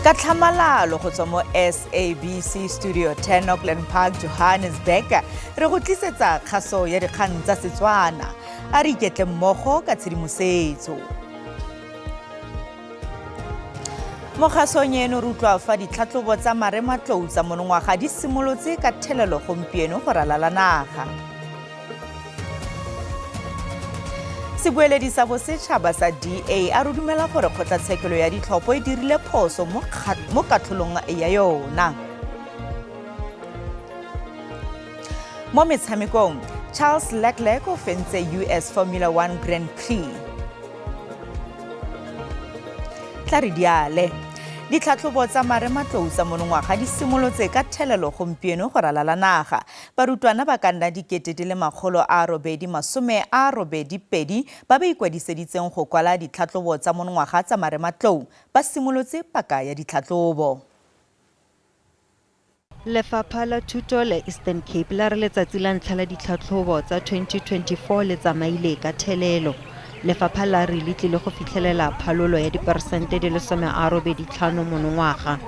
Ka tlhamalalo go tswa mo SABC Studio 10 Auckland Park, Johannesburg, re go tlisetsa kgaso ya dikgang tsa Setswana. A re iketle mmogo ka tshedimosetso. Mo kgasong eno re utlwa fa ditlhatlhobo tsa marematlou tsa monongwaga di simolotse ka thelelo gompieno go ralala naga. Sebueledi sa bosetšhaba sa DA a re dumela gore kgotlatshekelo ya ditlhopho e dirile phoso mo katlholong ya yona. Mo metshamekong, Charles Leclerc o fentse US Formula One Grand Prix. Tla re diale. Ditlhatlhobo tsa marematlou tsa monongwaga di simolotse ka thelelo gompieno go ralala naga. Barutwana ba ka nna 882 ba ba ikwadiseditseng go kwala ditlhatlhobo tsa monongwaga tsa marematlou ba simolotse paka ya ditlhatlhobo. Lefapha la Thuto la Eastern Cape la re letsatsi la ntlha la ditlhatlhobo tsa 2024 le tsamaile ka thelelo. Lefapha la re le tlile go fitlhelela phalolo ya diperesente di le 85 monongwaga,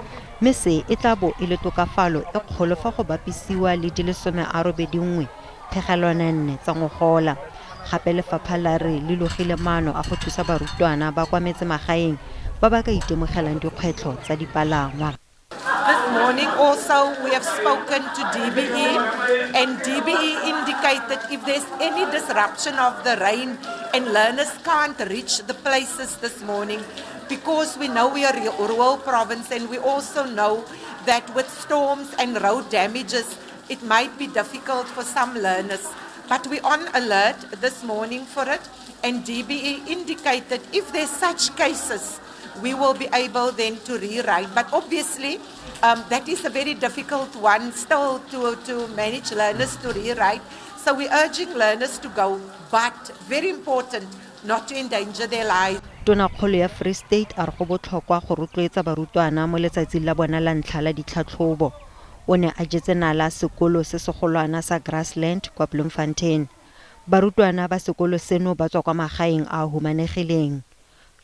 mme se e tla bo e le tokafalo e kgolo fa go bapisiwa le di le 81.4 tsa ngogola. Gape lefapha la re le logile maano a go thusa barutwana ba kwa metsemagaeng ba ba ka itemogelang dikgwetlho tsa dipalangwa. This morning also we have spoken to DBE, and DBE indicated if there's any disruption of the rain and learners can't reach the places this morning, because we know we are a rural province and we also know that with storms and road damages it might be difficult for some learners. But we're on alert this morning for it, and DBE indicated if there's such cases, we will be able then to rewrite. But obviously, that is a very difficult one still to manage learners to rewrite. So we're urging learners to go, but very important not to endanger their lives. Tonakgolo ya Free State a re go botlhokwa go rotloetsa barutwana mo letsatsing la bona la ntlha la ditlhatlhobo. O ne a jetse nala sekolo se segolwana sa Grassland kwa Bloemfontein. Barutwana ba sekolo seno ba tswa kwa magaeng a a humanegileng.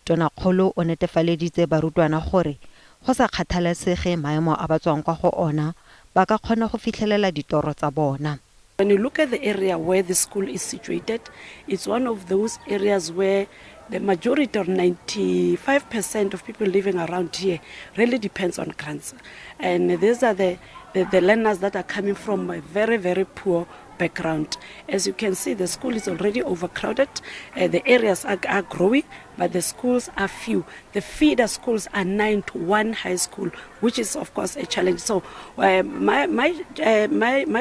Tonakgolo o netefaleditse barutwana gore go sa kgathalesege maemo a ba tswang kwa go ona, ba ka kgona go fitlhelela ditoro tsa bona. When you look at the area where the school is situated, it's one of those areas where the majority or 95% of people living around here really depends on grants. And these are the learners that are coming from a very, very poor background. As you can see, the school is already overcrowded. The areas are growing, but the schools are few. The feeder schools are 9 to 1 high school, which is of course a challenge. So my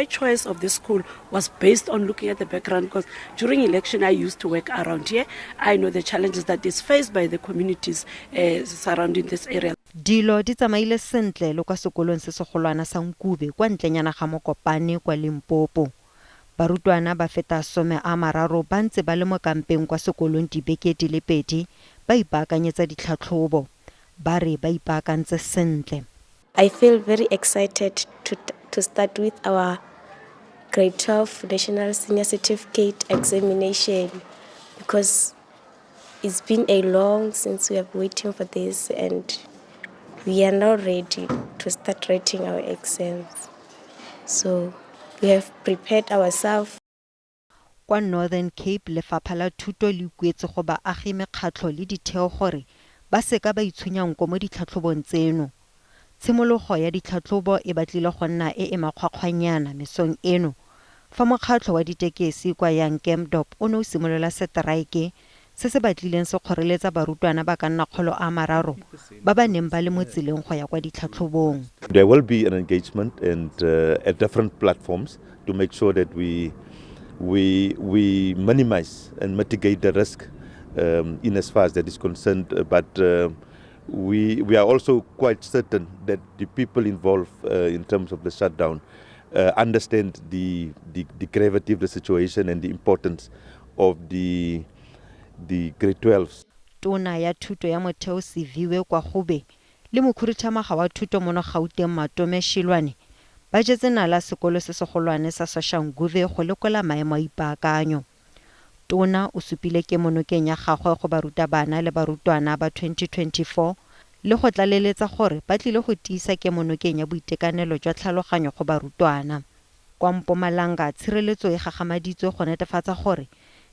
choice of this school was based on looking at the background, because during election I used to work around here. I know the challenges that is faced by the communities surrounding this area. Dilo di tsamaile sentle le kwa sekolong se segolwana sa Nkube kwa ntlenyana ga Mokopane kwa Limpopo. Barutwana ba feta 30 ba ntse ba le mo kampeng kwa sekolong dibeke di le pedi ba ipaakanyetsa ditlhatlhobo. Ba re ba ipaakantse sentle. I feel very excited to start with our grade 12 National Senior Certificate examination, because it's been a long since we have been waiting for this, and we are now ready to start writing our exams. So we have prepared ourselves. Kwa Northern Cape, Lefapha la Thuto le ikuetse go baagi, mekgatlho le ditheo gore ba seka ba itshunya nko mo ditlhatlhobong tseno. Tshimologo ya ditlhatlhobo e batlile go nna e e makgwakgwanyana mesong eno fa mokgatlho wa ditekesi kwa Jan Kempdorp o ne o simolola seteraeke se se batlileng se kgoreletsa barutwana ba ka nna 300 ba ba neng ba le mo tseleng go ya kwa ditlhatlhobong. There will be an engagement and at different platforms to make sure that we minimize and mitigate the risk in as far as that is concerned. But we are also quite certain that the people involved in terms of the shutdown understand the gravity of the situation and the importance of the grade 12s. Tona ya Thuto ya Motheo Siviwe Gwarube le mokhuduthamaga wa thuto mono Gauteng Matome Chiloane ba jetse nala sekolo se segolwane sa Soshanguve go lekola maemo a ipaakanyo. Tona o supile kemonokeng ya gagwe go barutabana le barutwana ba 2024 le go tlaleletsa gore ba tlile go tiisa kemonokeng ya boitekanelo jwa tlhaloganyo go barutwana. Kwa Mpumalanga, tshireletso e gagamaditswe go netefatsa gore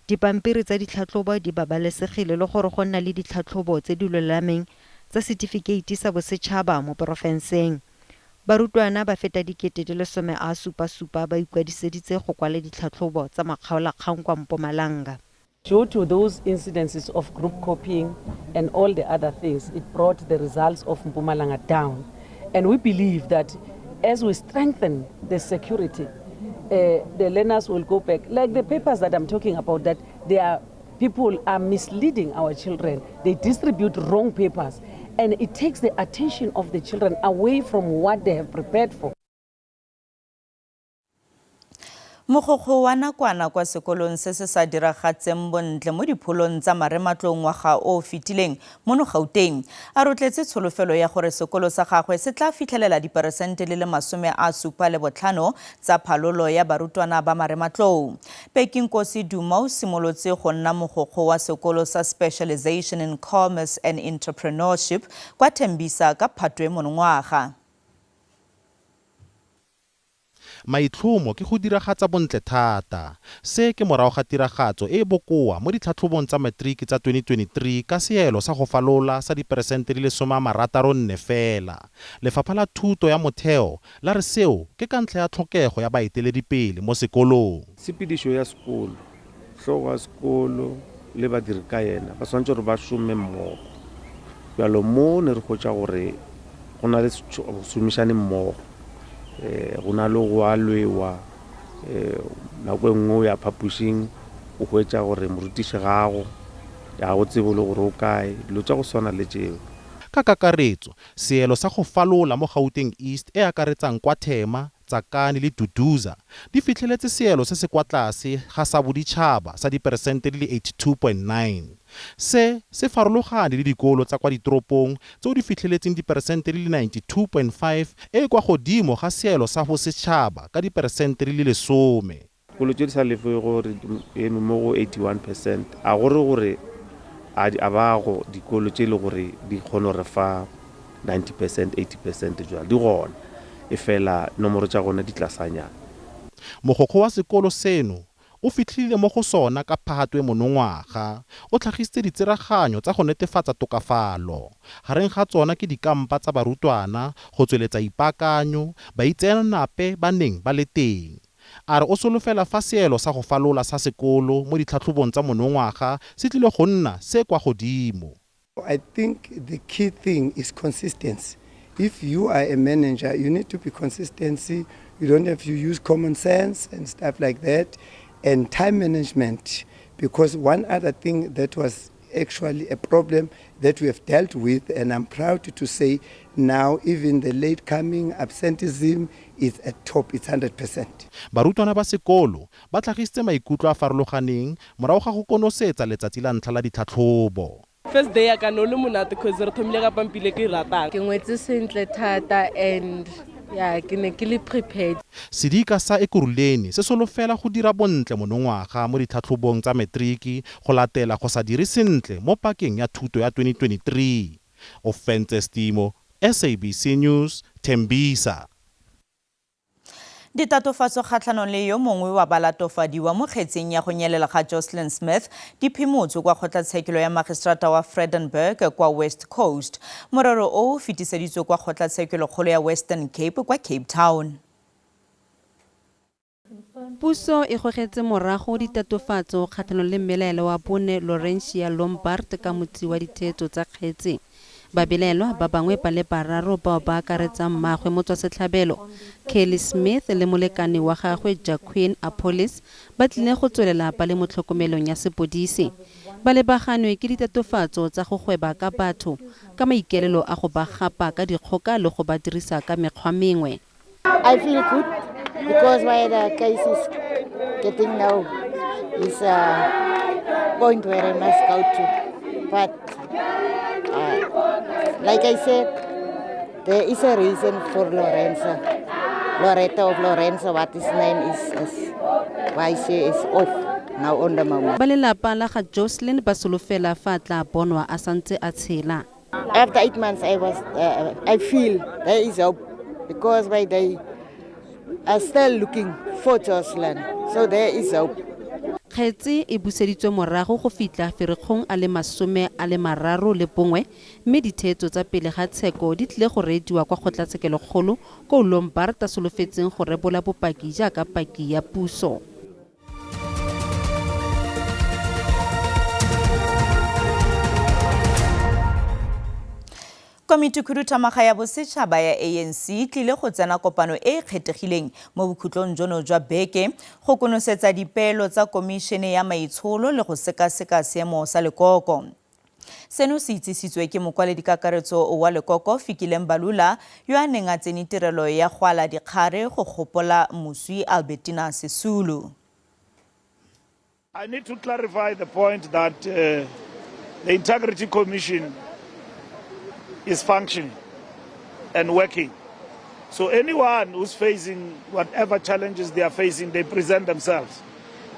dipampiri tsa ditlhatlhobo di babalesegile le gore go nna le ditlhatlhobo tse di lolameng tsa Setifikeiti sa Bosetšhaba mo porofenseng. Barutwana ba feta 77,000 ba ikwadiseditse go kwala ditlhatlhobo tsa makgaolakgang kwa Mpumalanga. Due to those incidences of group copying and all the other things, it brought the results of Mpumalanga down. And we believe that as we strengthen the security, the learners will go back. Like the papers that I'm talking about, that they are, people are misleading our children. They distribute wrong papers. And it takes the attention of the children away from what they have prepared for. Mogokgo wa nakwana kwa sekolong se se sa diragatseng bontle mo dipholong tsa marematlou ngwaga o o fetileng mono Gauteng a rotletse tsholofelo ya gore sekolo sa gagwe se tla fitlhelela diperesente le le 75 tsa phalolo ya barutwana ba marematlou. Pekinkosi Duma o simolotse go nna mogokgo wa sekolo sa Specialization in Commerce and Entrepreneurship kwa Thembisa ka Phatwe monongwaga. Maitlhomo ke go diragatsa bontle thata. Se ke morago ga tiragatso e e bokoa mo ditlhatlhobong tsa matriki tsa 2023 ka seelo sa go falola sa diperesente di le 64 fela. Lefapha la Thuto ya Motheo la re seo ke ka ntlha ya tlhokego ya baeteledipele mo sekolong. Tshepedišo ya sekolo, hlogo ya sekolo le badiri ka yena ba swanetše gore ba šome mmogo. Bjalo mo ne re hwetša gore go na le go šomišane mmogo, go na le go a lwewa, nako e nngwe o ya phapošing o hwetša gore morutiši gago ga go tsebe le gore o kae, dilo tša go swana le tšeo. Ka kakaretso, seelo sa go falola mo Gauteng East e akaretsang kwa Thema, Tsakane le Duduza di fitlheletse seelo se se kwa tlase ga sa boditšhaba sa diperesente di le 82.9. Se se farologane le dikolo tsa kwa ditoropong tseo di fitlheletseng diperesente di le 92.5 e e kwa godimo ga seelo sa bosetšhaba ka diperesente di le 10. Dikolo tše di sa lefego re eme mo go 81 percent, a go re gore a di a bago dikolo tše e le gore di kgone go re fa 90 percent, 80 percent jwalo, di gona efela nomoro tša gona di tlasanyana. Mogokgo wa sekolo seno o fitlhile mo go sona ka Phatwe monongwaga. O tlhagisitse ditseraganyo tsa go netefatsa tokafalo. Gareng ga tsona ke dikampa tsa barutwana, go tsweletsa ipaakanyo, baitseanape ba neng ba le teng. A re o solofela fa seelo sa go falola sa sekolo mo ditlhatlhobong tsa monongwaga se tlile go nna se kwa godimo. I think the key thing is consistency. If you are a manager, you need to be consistency. You don't have to use common sense and stuff like that. And time management, because one other thing that was actually a problem that we have dealt with, and I'm proud to say now even the late coming absenteeism is at top, it's 100%. Barutwana ba sekolo ba tlhagisitse maikutlo a farologaneng morago ga go konosetsa letsatsi la ntlha la ditlhatlhobo. First day ya ka no le monate cause re thomile ka pampile ke e ratang. Ke ngwetse sentle thata and ya ke ne ke le prepared. Sedika sa Ekurhuleni se solofela go dira bontle monongwaga mo ditlhatlhobong tsa matriki go latela go sa dire sentle mo pakeng ya thuto ya 2023. Ofentse Stimo, SABC News, Tembisa. Ditatofatso kgatlhanong le yo mongwe wa balatofadiwa mo kgetseng ya go nyelela ga Jocelyn Smith di phimotswe kwa kgotlatshekelo ya magistrata wa Vredenburg kwa West Coast. Morero o o fetiseditswe kwa kgotlatshekelokgolo ya Western Cape kwa Cape Town. Puso e gogetse morago ditatofatso kgatlhanong le mmelaelwa wa bone Laurentia Lombard ka motsi wa ditheetso tsa kgetse. Babelaelwa ba bangwe ba le bararo bao ba akaretsang mmaagwe motswasetlhabelo, Kelly Smith le molekane wa gagwe Jacquin Appollis ba tlile go tswelela ba le mo tlhokomelong ya sepodisi. Ba lebaganwe ke ditatofatso tsa go gweba ka batho ka maikaelelo a go ba gapa ka dikgoka le go ba dirisa ka mekgwa mengwe. I feel good because where the case is getting now is a point where I must go to. But like I said, there is a reason for Lorenza, Loretta of Lorenza, what his name is why she is off now on the moment. Ba lelapa la ga Jocelyn ba solofela fa a tla bonwa a santse a tshela. After 8 months, I feel there is hope, because by they are still looking for Joshlin, so there is hope. Kgetse e buseditswe morago go fitlha Ferikgong a le 31, mme ditheetso tsa pele ga tsheko di tlile go reediwa kwa kgotlatshekelokgolo koo Lombard a solofetseng go rebola bopaki jaaka paki ya puso. Komiti khuduthamaga ya bosetšhaba ya ANC e tlile go tsena kopano e e kgethegileng mo bokhutlong jono jwa beke go konosetsa dipeelo tsa komišene ya maitsholo le go sekaseka seemo sa lekoko. Seno se itsisitswe ke mokwaledikakaretso wa lekoko Fikile Mbalula yo a neng a tsene tirelo ya go ala dikgare go gopola moswi Albertina Sisulu. I need to clarify the point that the Integrity Commission is functioning and working. So anyone who's facing whatever challenges they are facing, they present themselves.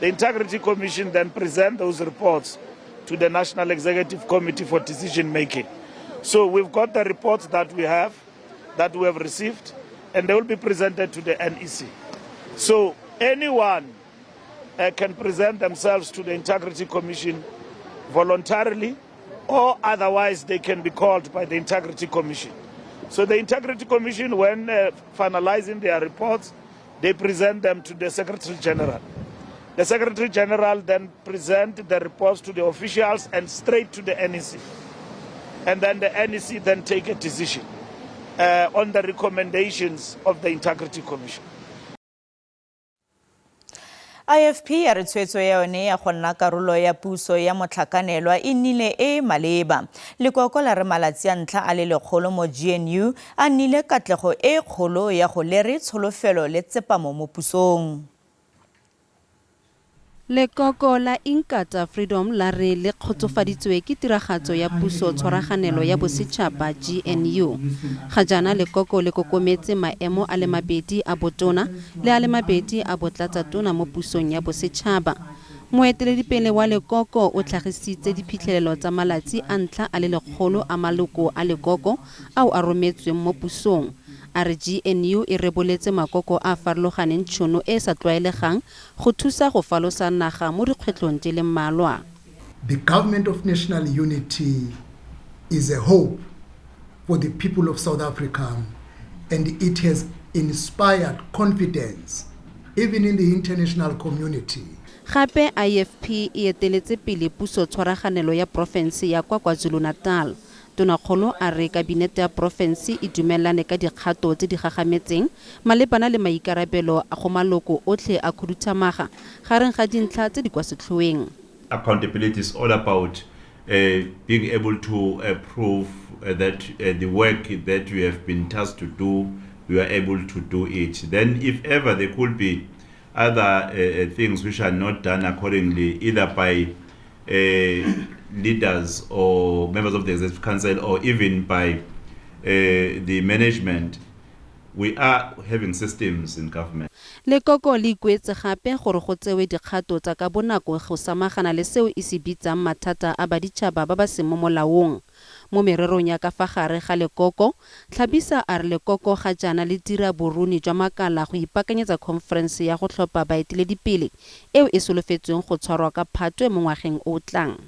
The Integrity Commission then present those reports to the National Executive Committee for decision making. So we've got the reports that we have received, and they will be presented to the NEC. So anyone can present themselves to the Integrity Commission voluntarily, or otherwise they can be called by the Integrity Commission. So the Integrity Commission, when finalizing their reports, they present them to the Secretary General. The Secretary General then presents the reports to the officials and straight to the NEC. And then the NEC then take a decision on the recommendations of the Integrity Commission. IFP ya re tshwetso ya yone ya go nna karolo ya puso ya motlhakanelwa e nnile e maleba. Lekoko la re malatsi a ntlha a le 100 mo GNU a nnile katlego e kgolo ya go lere tsholofelo le tsepamo mo pusong. Lekoko la Inkatha Freedom la re le kgotsofaditswe ke tiragatso ya puso tshwaraganelo ya bosetšhaba GNU. Ga jaana lekoko le kokometse maemo a le 2 a botona le a le 2 a botlatsatona mo pusong ya bosetšhaba. Moeteledipele wa lekoko o tlhagisitse diphitlhelelo tsa malatsi a ntlha a le 100 a maloko a lekoko ao a rometsweng mo pusong. A re GNU e reboletse makoko a farologaneng tšhono e sa tlwaelegang go thusa go falosa naga mo dikgwetlhong di le mmalwa. The government of national unity is a hope for the people of South Africa, and it has inspired confidence even in the international community. Gape IFP e eteletse pele puso tshwaraganelo ya porofense ya kwa KwaZulu-Natal. Tonakgolo a re kabinete ya porofense e dumelane ka dikgato tse di gagametseng malebana le maikarabelo a go maloko otlhe a khuduthamaga gareng ga dintlha tse di kwa setlhoeng. Accountability is all about being able to prove that the work that you have been tasked to do, you are able to do it. Then if ever there could be other things which are not done accordingly, either by leaders or members of the Executive Council or even by the management, we are having systems in government. Lekoko le ikuetse gape gore go tsewe dikgato tsa ka bonako go samagana le seo e se bitsang mathata a baditšhaba ba ba seng mo molaong. Mo mererong ya ka fa gare ga lekoko, Tlhabisa a re lekoko ga jaana le dira boruni jwa makala go ipaakanyetsa khonferense ya go tlhopha baeteledipele eo e solofetsweng go tshwarwa ka Phatwe mo ngwageng o o tlang.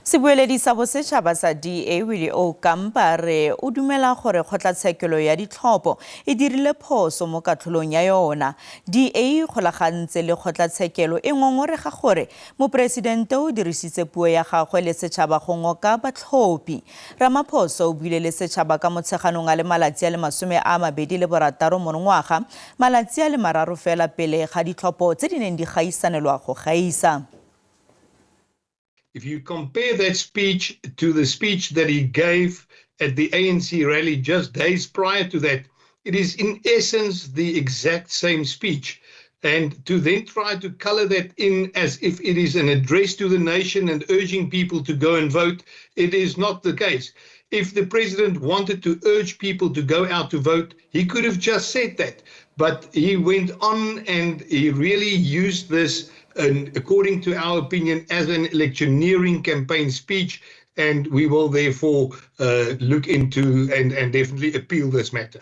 Sebueledi sa bosetšhaba sa DA Willie Aucamp a re o dumela gore kgotlatshekelo ya ditlhopho e dirile phoso mo katlholong ya yona. DA e ikgolagantse le kgotlatshekelo e ngongorega gore moporesidente o dirisitse puo ya gagwe le setšhaba go ngoka batlhophi. Ramaphosa o buile le setšhaba ka Motsheganong a le malatsi a le 26 monongwaga, malatsi a le 3 fela pele ga ditlhopho tse di neng di gaisanelwa go gaisa. If you compare that speech to the speech that he gave at the ANC rally just days prior to that, it is in essence the exact same speech. And to then try to color that in as if it is an address to the nation and urging people to go and vote, it is not the case. If the president wanted to urge people to go out to vote, he could have just said that. But he went on and he really used this, and according to our opinion, as an electioneering campaign speech. And we will therefore look into and definitely appeal this matter.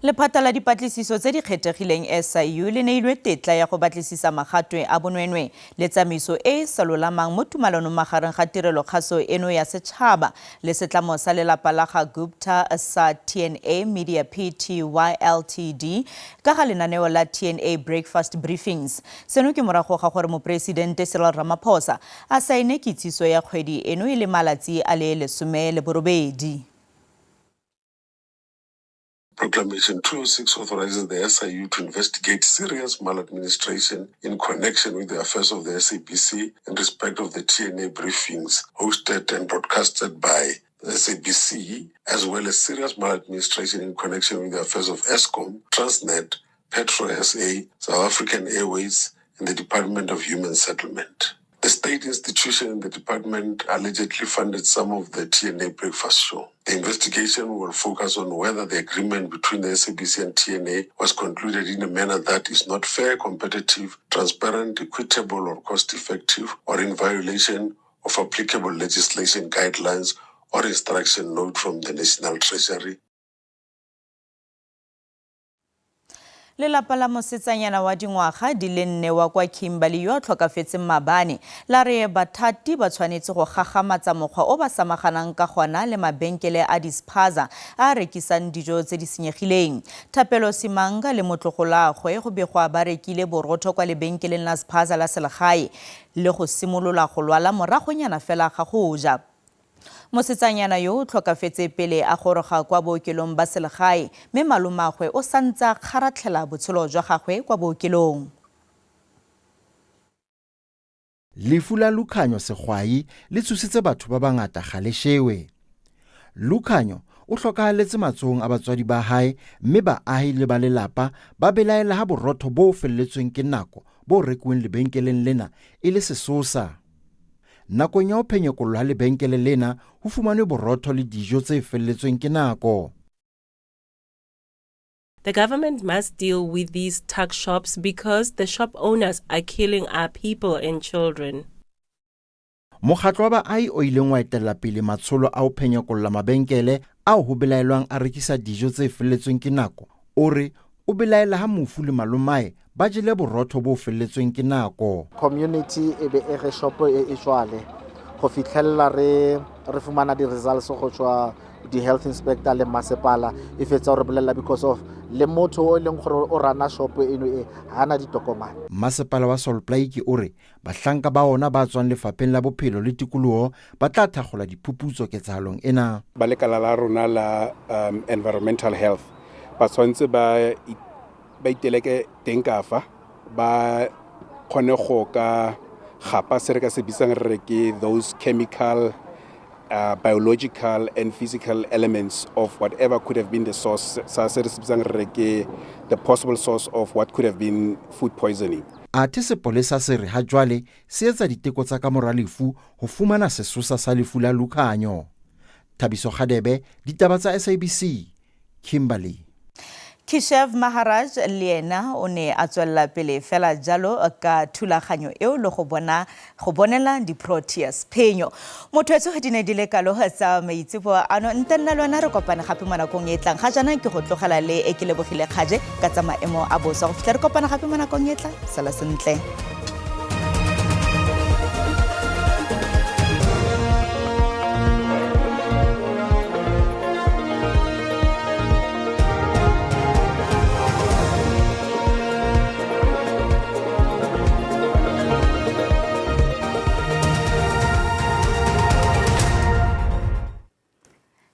Lephata la dipatlisiso tse di kgethegileng SIU le neilwe tetla ya go batlisisa magatwe a bonwenwe le tsamaiso e e sa lolamang mo tumalanong magareng ga tirelokgaso eno ya setšhaba le setlamo sa lelapa la ga Gupta sa TNA Media Pty Ltd ka ga lenaneo la TNA Breakfast Briefings. Seno ke morago ga gore Moporesidente Cyril Ramaphosa a saene kitsiso ya kgwedi eno e le malatsi a le 18. Proclamation 206 authorizes the SIU to investigate serious maladministration in connection with the affairs of the SABC in respect of the TNA briefings hosted and broadcasted by the SABC, as well as serious maladministration in connection with the affairs of Eskom, Transnet, Petro SA, South African Airways, and the Department of Human Settlement. The state institution and the department allegedly funded some of the TNA breakfast show. The investigation will focus on whether the agreement between the SABC and TNA was concluded in a manner that is not fair, competitive, transparent, equitable, or cost-effective, or in violation of applicable legislation, guidelines, or instruction note from the National Treasury. Lelapa la mosetsanyana wa dingwaga di le nne wa kwa Kimberley yo a tlhokafetseng maabane la re bathati ba tshwanetse go gagamatsa mokgwa o ba samaganang ka gona le mabenkele a dispaza a a rekisang dijo tse di senyegileng. Thapelo Simanga le motlogolagwe go begwa ba rekile borotho kwa lebenkeleng la spaza la selegae le go simolola go lwala moragonyana fela ga go ja. Mosetsanyana yo o tlhokafetse pele a goroga kwa bookelong ba selegae mme malomagwe o santse a kgaratlhela botshelo jwa gagwe kwa bookelong. Lefu la Lukhanyo Segwai le tshositse batho ba bangata Galeshewe. Lukhanyo o hlokahalletse matsohong a batswadi ba hae mme baahi le ba lelapa ba belaela ha borotho bo felletsweng ke nako bo rekuweng lebenkeleng lena e le sesosa. Nakong ya ho phenyekollwa ha lebenkele lena ho fumanwe borotho le dijo tse felletsweng ke nako. The government must deal with these tuck shops because the shop owners are killing our people and children. Mokgatlo wa baahi o ileng wa etella pele matsholo a ho phenyekolla mabenkele ao ho belaelwang a rekisa dijo tse felletsweng ke nako o re o belaela ha mofu le malomae ba jele borotho bo felletsweng ke nako. Community e be e re shopo e e jwale go fitlhelela re re fumana di-results go tswa di-health inspector le masepala e fetsa gore bolelela because of le motho o e leng gore o rana shopo eno e ga ana ditokomane. Masepala wa Sol Plaatje o re bahlanka ba ona ba tswang lefapheng la bophelo le tikoloho ba tla thakgola diphuputso ketsahalong ena. Ba lekala la rona la environmental health ba tshwanetse ba ba iteleke teng ka fa ba kgone go ka gapa se re ka se bitsang re re ke those chemical biological and physical elements of whatever could have been the source sa se re se bitsang re re ke the possible source of what could have been food poisoning. Athe sepolesa se re ha jwale se etsa diteko tsa kamora lefu ho fumana sesosa sa lefu la Lukhanyo. Thabiso Kgadebe, Ditaba tsa SABC, Kimberley. Keshav Maharaj le ena o ne a tswelela pele fela jalo ka thulaganyo eo le go bona go bonela di-Proteas phenyo. Motho di ne di le kalo tsa maitsebo ano nte nna le wena re kopane gape mo nakong e tlang. Ga jaana ke go tlogela le e ke lebogile kgaje ka tsa maemo a bosa go fitlha re kopana gape mo nakong e tlang. Sala sentle.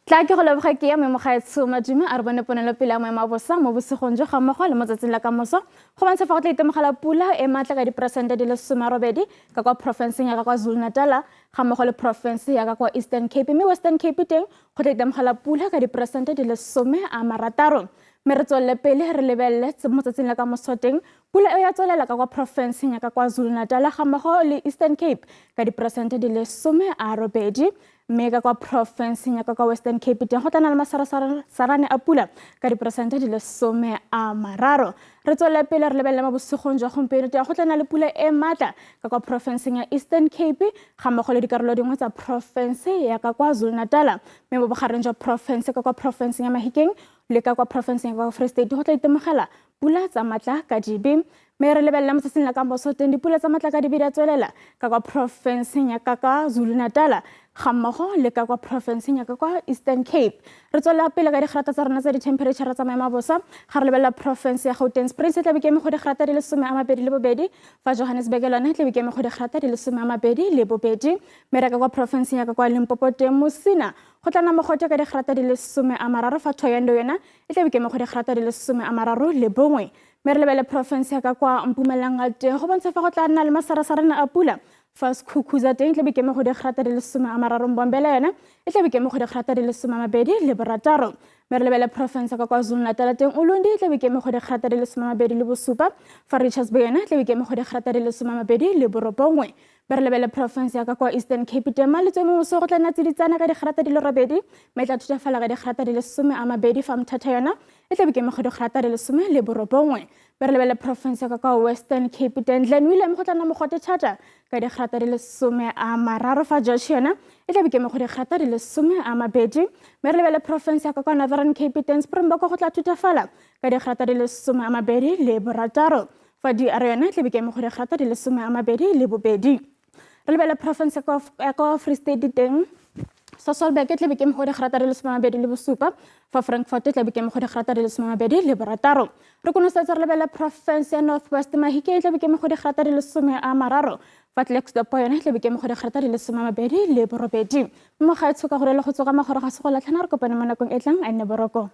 Tla ke go leboga ke ya mogaetsho Madume a re bone ponelopele ya maemo a bosa mo bosigong jo ga mmogo le mo tsatsing la kamoso go bontsha fa go tla itemogela pula e maatla ka diperesente di le 80 ka kwa porofenseng ya ka kwa Zulu-Natal ga mmogo le porofense ya ka kwa Eastern Cape mme Western Cape teng go tla itemogela pula ka diperesente di le 60. Mme re tswelele pele re lebelele mo tsatsing la kamoso teng pula eo ya tswelela ka kwa porofenseng ya ka kwa Zulu-Natal ga mmogo le Eastern Cape ka diperesente di le 80. Mme ka kwa porofenseng ya ka kwa Western Cape teng go tla nna le masarasarane a pula ka diperesente di le 30. Re tswelele pele re lebelele mo bosigong jwa gompieno teng go tla nna le pula e maatla ka kwa porofenseng ya Eastern Cape ga mmogo le dikarolo dingwe tsa porofense ya ka kwa Zulu-Natal. Mme mo bogareng jwa porofense ka kwa porofenseng ya Mahikeng le ka kwa porofenseng ya kwa Free State go tla itemogela pula tsa matla ka dibe. Mme re lebelela mo tsatsing la kamoso teng dipula tsa matla ka dibe di a tswelela ka kwa porofenseng ya ka kwa Zulu-Natal ga mmogo le ka kwa porofenseng ya ka kwa Eastern Cape. Re tswelela pele ka digrata tsa rona tsa dithemphereitšhara tsa maemo a bosa. Ga re lebelela porofense ya Gauteng, Springs e tla be ke eme go digrata di le 22, fa Johannesburg lone e tla be ke eme go digrata di le 22. Mme re ka kwa porofenseng ya ka kwa Limpopo teng, Musina go tla nna mogote ka digrata di le 30, fa Thohoyandou yona e tla be ke eme go digrata di le 31. Mme re lebele porofense ya ka kwa Mpumalanga teng, go bontsha fa go tla nna le masarasarana a pula, fa Sekhukhuza teng e tla be ke eme go digrata di le 30, Mbombela yone e tla be ke eme go digrata di le 26. Mme re lebele porofense ya ka kwa Zulu-Natal teng, Ulundi e tla be ke eme go digrata di le 27, fa Richards Bay yone e tla be ke eme go digrata di le 29. Mme re lebele porofense ya ka kwa Eastern Cape teng, Maletswe mo moso go tla nna tsiditsana ka digrata di le 8, mme e tla thutafala ka digrata di le 20, fa Mthatha yona e tla be ke eme go digrata di le 19. Mme re lebele porofense ya ka kwa Western Cape teng, Glen William go tla nna mogote thata ka digrata di le 30, fa George yona e tla be ke eme go digrata di le 20. Mme re lebele porofense ya ka kwa Northern Cape teng, Springbok go tla thutafala ka digrata di le 26, fa DR yona e tla be ke eme go digrata di le 22. Re lebele porofense ya kwa Free State teng, Sasolburg e tla be ke eme go digrata di le 27, fa Frankfurt e tla be ke eme go digrata di le 26. Re konosetsa re lebele porofense ya North West, Mahikeng e tla be ke eme go digrata di le 30, fa Klerksdorp yone e tla be ke eme go digrata di le 28. Mme mogaetsho ka gore le go tsoga magoro ga se go latlhana, re kopane mo nakong e tlang, a nne boroko.